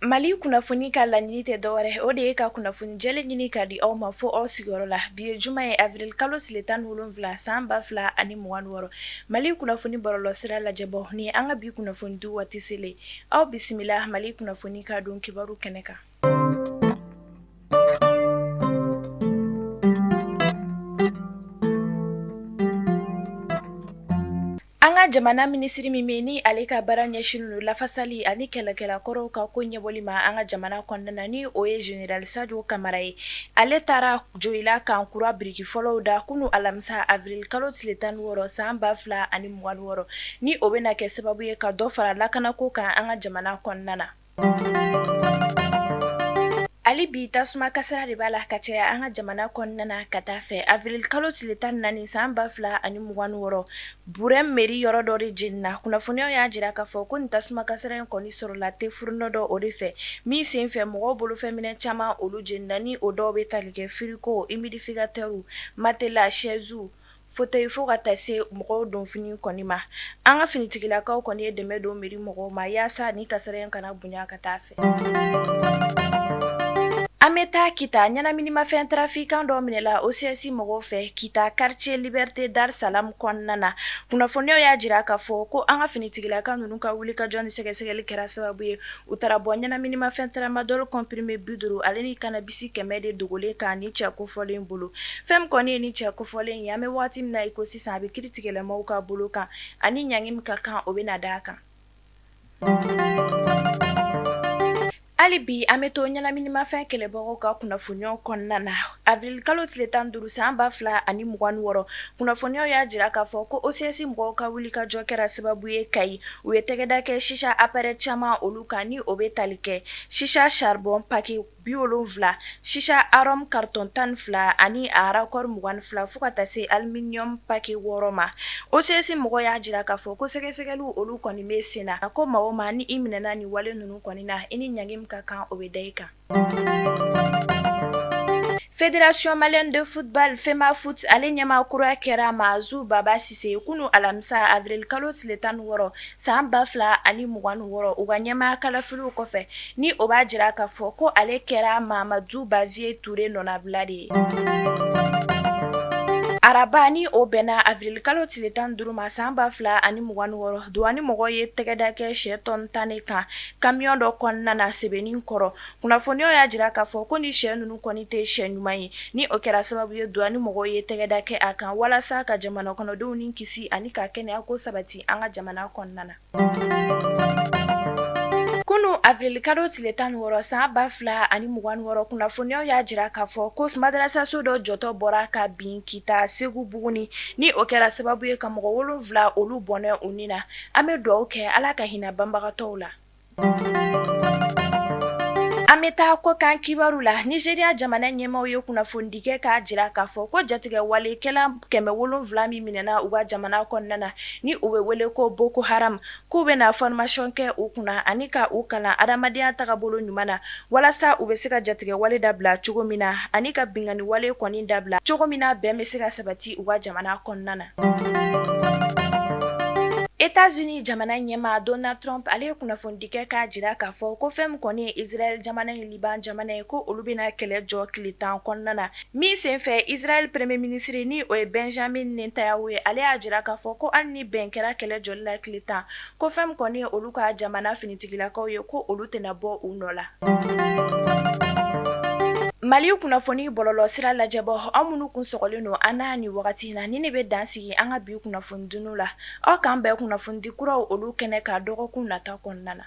Mali kunnafoni ka laɲini tɛ dɔwɛrɛ, o de ye ka kunnafoni jɛlen ɲini ka di aw ma fo aw sigiyɔrɔ la. Bi ye juma ye, avril kalo tile 17 san 2026. Mali kunnafoni bɔlɔlɔ sira lajɛbɔ ni an ka bi kunnafoni di waati selen. Aw bisimila Mali kunnafoni ka don kibaru kɛnɛ kan. An ka jamana minisiri min bɛ ni ale ka baara ɲɛsinnen don lafasali ani kɛlɛkɛlakɔrɔw ka ko ɲɛbɔli ma an ka jamana kɔnɔna na, ni o ye général Sadio Kamara ye, ale taara Joyila camp kura biriki fɔlɔw da kunun alamisa avril kalo tile 16 san 2026, ni o bɛna kɛ sababu ye ka dɔ fara lakanako kan an ka jamana kɔnɔna na. Hali bi tasuma kasara de b'a la ka caya an ka jamana kɔnɔna na ka taa fɛ. Avril kalo tile 14 san 2026, Burɛm mairie yɔrɔ dɔ de jenina. Kunnafoniyaw y'a jira k'a fɔ ko nin tasuma kasara in kɔni sɔrɔla te fourneau dɔ o de fɛ, min sen fɛ mɔgɔw bolofɛnminɛ caman olu jenina, ni o dɔw bɛ tali kɛ frigo, humidificateur, matelas, chaise, fauteuil fo ka taa se mɔgɔw donfini kɔni ma. An ka finitigilakaw kɔni ye dɛmɛ don mairie mɔgɔw ma yaasa ni kasara in kana bonya ka taa fɛ. An bɛ taa Kita, ɲɛnaminimafɛn trafiquant dɔ minɛla OCS mɔgɔw fɛ Kita quartier Liberté Dar Salam kɔnɔna na. Kunnafoniyaw y'a jira k'a fɔ ko an ka finitigilaka ninnu ka wulikajɔ ni sɛgɛsɛgɛli kɛra sababu ye u taara bɔ ɲɛnaminimafɛn tramadol comprimé 50 ale ni cannabis 100 de dogolen kan ni cɛ kofɔlen bolo. Fɛn min kɔni ye ni cɛ kofɔlen ye, an bɛ waati min na i ko sisan, a bɛ kiritigɛlamɔgɔw ka bolo kan, ani ɲangi min ka kan o bɛna d'a kan. Hali bi an bɛ to ɲɛnaminimafɛn kɛlɛbagaw ka kunnafoniyaw kɔnɔna na. Avril kalo tile 15 san 2026, kunnafoniyaw y'a jira k'a fɔ ko OCS mɔgɔw ka wulikajɔ kɛra sababu ye Kayi, u ye tɛgɛda kɛ chicha appareil caman olu kan, ni o bɛ tali kɛ chicha charbon paquet 70, chicha arôme carton 12 ani a raccord 22 fo ka taa se aluminium paquet 6 ma. OCS mɔgɔw y'a jira k'a fɔ ko sɛgɛsɛgɛliw olu kɔni bɛ sen na, ko maa o maa ni i minɛna nin wale ninnu kɔni na, i ni ɲangi min ka kan o bɛ da i kan. Fédération malienne de football FEMAFOOT ale ɲɛmaa kura kɛra Mahazu Baba Sise ye kunun alamisa avril kalo tile 16 san 2026, u ka ɲɛmaaya kalafiliw kɔfɛ, ni o b'a jira k'a fɔ ko ale kɛra Mamadu Baviye Ture nɔnabila de ye. Araba, ni o bɛnna avril kalo tile 15 ma san 2026, douane mɔgɔw ye tɛgɛda kɛ shɛ tɔni 10 de kan camion dɔ kɔnɔna na Sebenikɔrɔ. Kunnafoniyaw y'a jira k'a fɔ ko ni shɛ ninnu kɔni tɛ shɛ ɲuman ye, ni o kɛra sababu ye douane mɔgɔw ye tɛgɛda kɛ a kan walasa ka jamana kɔnɔdenw ni kisi ani ka kɛnɛya ko sabati an ka jamana kɔnɔna na. Kunun avril kalo tile 16 san 2026, kunnafoniyaw y'a jira k'a fɔ ko madarasaso dɔ jɔtɔ bɔra ka bin Kita Segu Buguni, ni o kɛra sababu ye ka mɔgɔ 7 olu bɔnɛ u ni na. An bɛ dugawu kɛ Ala ka hinɛ banbagatɔw la. An bɛ taa kɔkan kibaru la. Nigeria jamana ɲɛmaaw ye kunnafonidi kɛ k'a jira k'a fɔ ko jatigɛwalekɛla 700 min minɛna u ka jamana kɔnɔna na, ni u bɛ wele ko Boko Haram, k'u bɛna formation kɛ u kunna ani ka u kalan adamadenya tagabolo ɲuman na, walasa u bɛ se ka jatigɛwale dabila cogo min na ani ka binkanniwale kɔni dabila cogo min na, bɛn bɛ se ka sabati u ka jamana kɔnɔna na. États-Unis jamana ɲɛmaa Donald Trump, ale ye kunnafonidi kɛ k'a jira k'a fɔ ko fɛn min kɔni ye Israël jamana ni Liban jamana ye, ko olu bɛna kɛlɛ jɔ tile 10 kɔnɔna na. Min senfɛ, Israël premier ministre, ni o ye Benjamin Netanyahu ye, ale y'a jira k'a fɔ ko hali ni bɛn kɛra kɛlɛ jɔli la tile 10, ko fɛn min kɔni ye olu ka jamana finitigilakaw ye, ko olu tɛna bɔ u nɔ la. Mali kunnafoni bɔlɔlɔ sira lajɛbɔ, aw minnu kun sɔgɔlen don an na nin wagati in na, ni ne bɛ dan sigi an ka bi kunnafoni dunun la. Aw k'an bɛn kunnafonidi kuraw olu kɛnɛ kan dɔgɔkun nata kɔnɔna na.